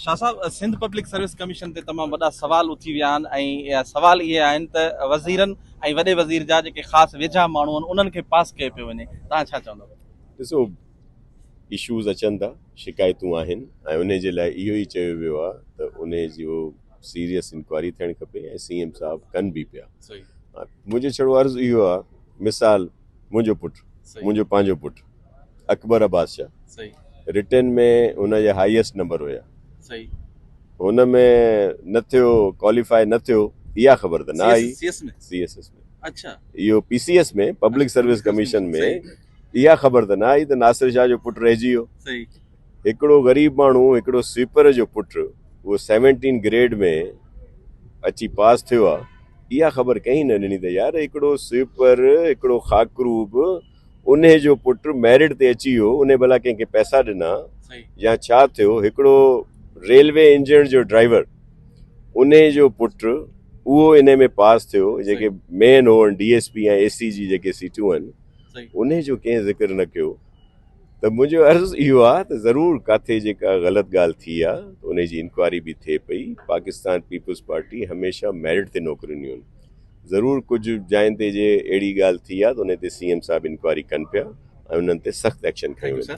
شاهه صاحب، Sindh public service commission تي تمام وڏا سوال اٿي ويا آهن ۽ سوال اهي آهن ته وزيرن ۽ وڏي وزير جا جيڪي خاص ويجها ماڻهو آهن، انهن کي پاس ڪيو پيو وڃي، توهان ڇا چوندؤ؟ ڏسو، اشوز اچن ٿا، شڪايتون آهن ۽ انهي جي لاء اهو ئي چيو ويو آهي ته انهي جو سيريس انڪوائري ٿيڻ کپي ۽ سي ايم صاحب ڪن به پيا. منهنجو ڇڙو عرض اهو آهي، مثال منهنجو پٽ، منهنجو پنهنجو پٽ اڪبر عباس شاهه رٽن ۾ هن جا هائيسٽ نمبر هيا، هن ۾ نه ٿيو، ڪواليفائي نه ٿيو، اها خبر ته نه آئي. سي ايس ايس ۾، اهو P C S ۾، public service commission ۾ اها خبر ته نه آئي ته ناصر شاهه جو پٽ رهجي ويو. هڪڙو غريب ماڻهو، هڪڙو سوئيپر جو پٽ، اهو سيونٽين گريڊ ۾ اچي پاس ٿيو آ، اها خبر ڪنهن نه ڏني ته يار هڪڙو سوئيپر، هڪڙو خاڪروب، انهي جو پٽ ميرٽ تي اچي ويو، انهي ڀلا ڪنهن کي پئسا ڏنا يا ڇا ٿيو؟ هڪڙو ريلوي انجڻ جو ڊرائيور، انهي جو پٽ اهو انهي ۾ پاس ٿيو، جيڪي مين هو ڊي ايس پي ۽ اي سي جي جيڪي سيٽون آهن، انهي جو ڪنهن ذڪر نه ڪيو. ته منهنجو عرض اهو آهي ته ضرور ڪاٿي جيڪا غلط ڳالهه ٿي آهي ته انهي جي انڪوائري به ٿئي پئي. پاڪستان پيپلز پارٽي هميشه ميرٽ تي نوڪريون ڏنيون آهن. ضرور ڪجهه جاين تي جي اهڙي ڳالهه ٿي آهي ته انهي تي سي ايم صاحب انڪوائري ڪن پيا ۽ انهن تي سخت ايڪشن کنيو ويندو.